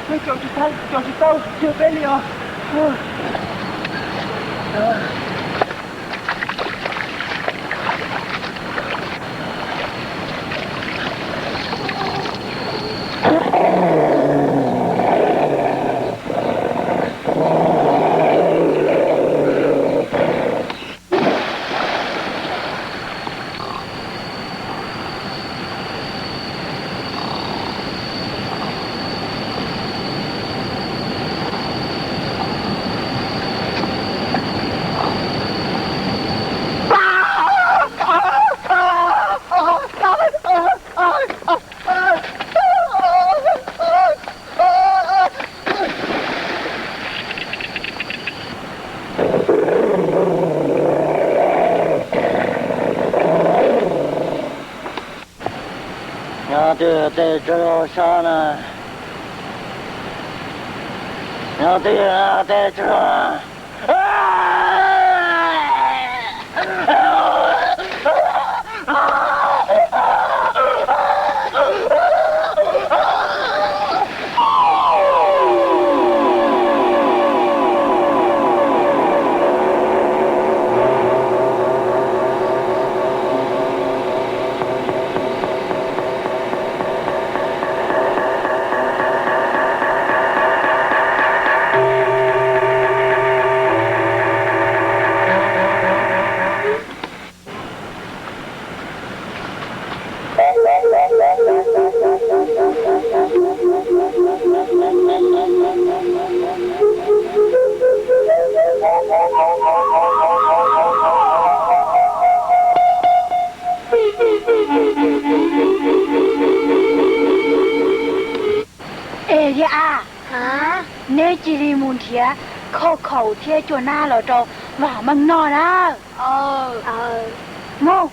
Peb caum tsis tau, caum tsis tau, yog peb li os. Nyob twg tej tsob sab na. Nyob twg tej tsob sab na. Es thiab a, neb cia li mus nrhiav khauj khaum thiab cua nab los rau vam meej noj na. Mus.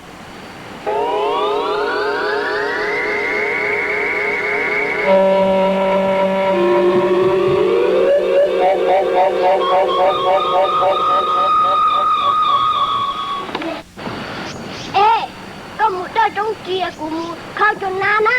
Ej, koj mus doj roob ris, kuv mus khawb cua nab na.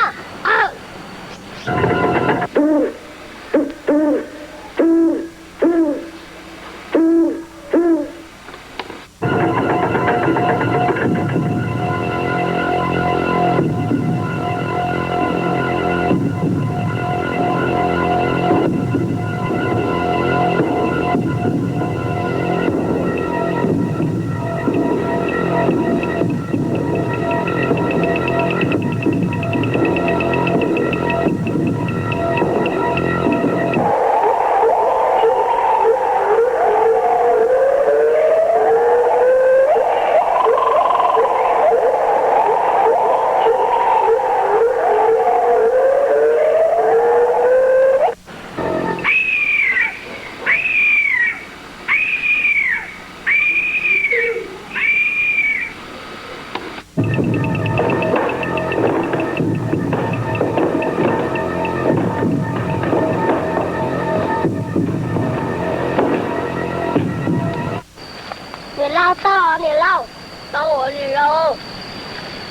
Niam laus, tau niam laus, tau niam laus.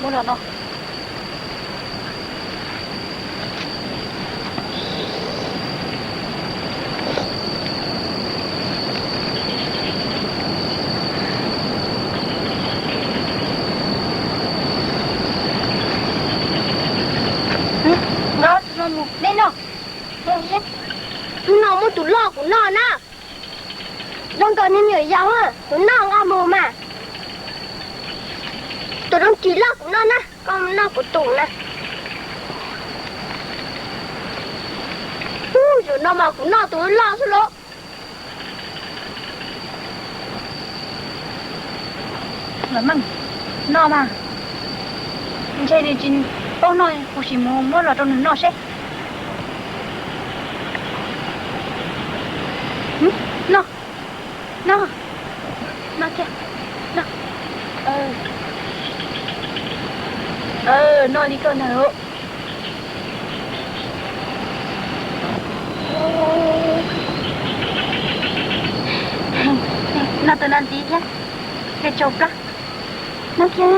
Muab los no. Nqa tus no mus, nej noj. Tus no muab tus loj kuv noj na. Zoo nkaus niag me nyuam yaus, tus noj nqa mus mas. Tus zoo ris loj kuv noj na, koj noj kuv tus na. Ub, zaum no mas kuv noj tus loj xwb los. Vam Meej, noj mas. Ntshe nws tsis paub noj, kuv sim mus muab los rau nws noj seb. Noj, noj, noj kiag, noj. Noj li koj ntag. Noj tus no ntxiv thiab, thiaj tsau plab. Noj kiag,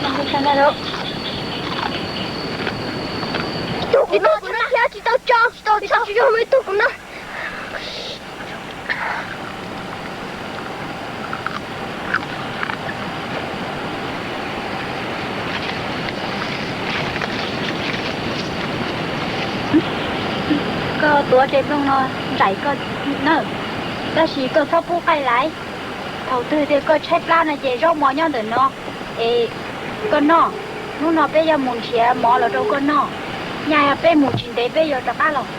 noj kiag ntag lauj. Tsis tau kuv no thiab, tsis tau tso, tsis tau tso, tsis tso, tsis tso, tsis tau kuv no. Koj tuav tes nplooj no nraim koj na, tab sis koj txhob pub qaij laiv. Thaum twg tias koj tshaib plab no ces zaub mov nyob ntawm no es koj noj. Hnub no peb yuav mus nrhiav mov los rau koj noj, nyaj peb mus tsis ntev peb yuav rov qab los.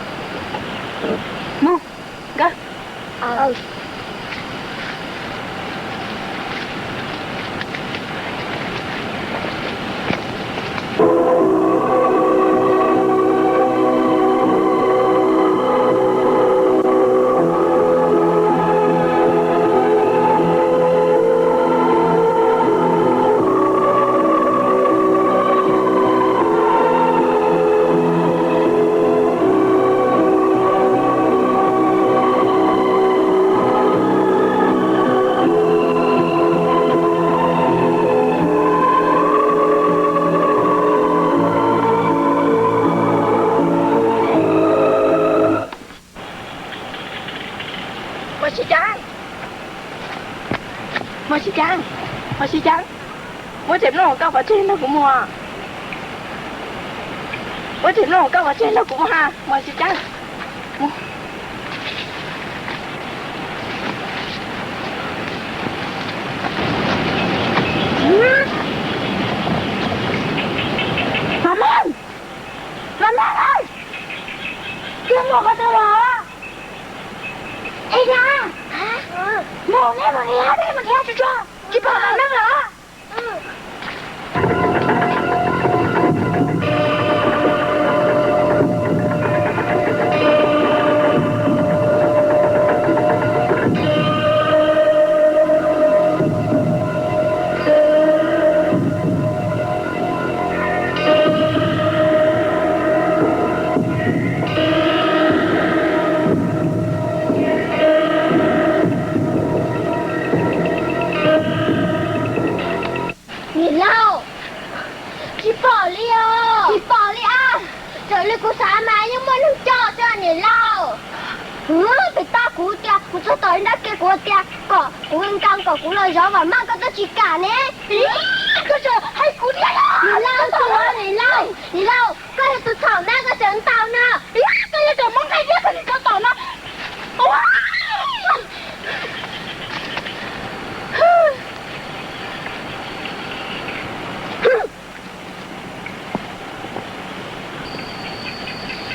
Mus, nkawd. Mos Tsis Ceeb, Mos Tsis Ceeb, Mos Tsis Ceeb, muab tes nplooj koj pov tseg nrog kuv mus. Muab tes nplooj koj pov tseg nrog kuv mus ha, Mos Tsis Ceeb. Mas Meej, Mas Meej, tsis muaj qhov twg los. Es na, mus neb mus nrhiav, neb mus nrhiav tsuag tsuag, tsis pom Mas Meej los. Niam laus, tsis pom li os. Tsis pom li a. Raws li kuv xav mas yeej muaj neeg coj xwb niam laus. Pem toj kuv tias kuv txog tom ib nrab ke kuv tias kom kuv nkaus kom kuv los zov vam maj koj twb tsis kam ne. Koj tseem hais kuv thiab los. Niam laus, niam laus, niam laus, koj yog tus txhaum na, koj tseem ntaus no. Koj yog tus muab nqaij thiab koj nim koj tom no.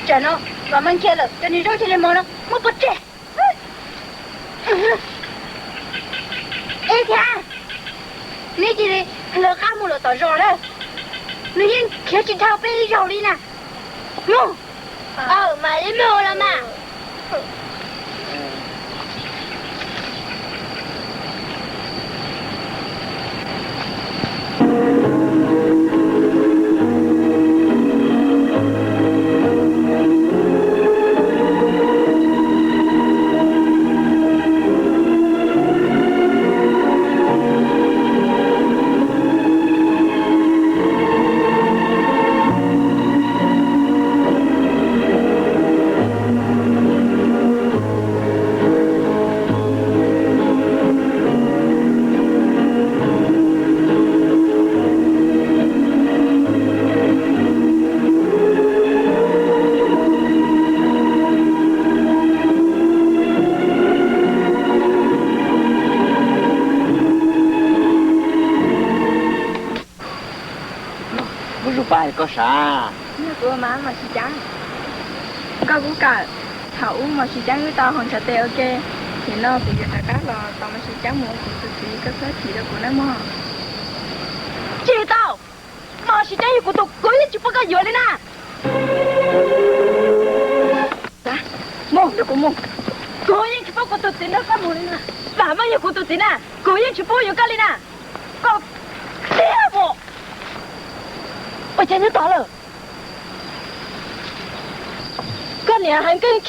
Tsam no vam maj khiav lawm, cov niag zaub cia li mos no muab pov tseg. Ib thiab, neb cia li lawv qab mus lawm tom zos na, nws yeej khiav tsis dhau peb ib zaug li na. Mus. Aw, mam li mus los mas. Kuv zus pab koj sav. Yog kuv mas Mos Tsis Ceeb, koj kuj kawm, thaum ub Mos Tsis Ceeb wb tau haus ntshav tes ua ke, nim no kuv yuav rov qab los tos Mos Tsis Ceeb mus ua kuv tus txiv, koj txhob chim rau kuv nawb mog. Tsis tau, Mos Tsis Ceeb yog kuv tus, kuv yeej tsis pub koj yuav li na. Mus, nrog kuv mus. Kuv yeej tsis pub kuv tus txiv nrog koj mus li na. Vam Maj yog kuv tus txiv na, kuv yeej tsis pub yuav koj li na. Koj thiab mus. Ua cas nyob tod lawm? Koj niam hais koj yeej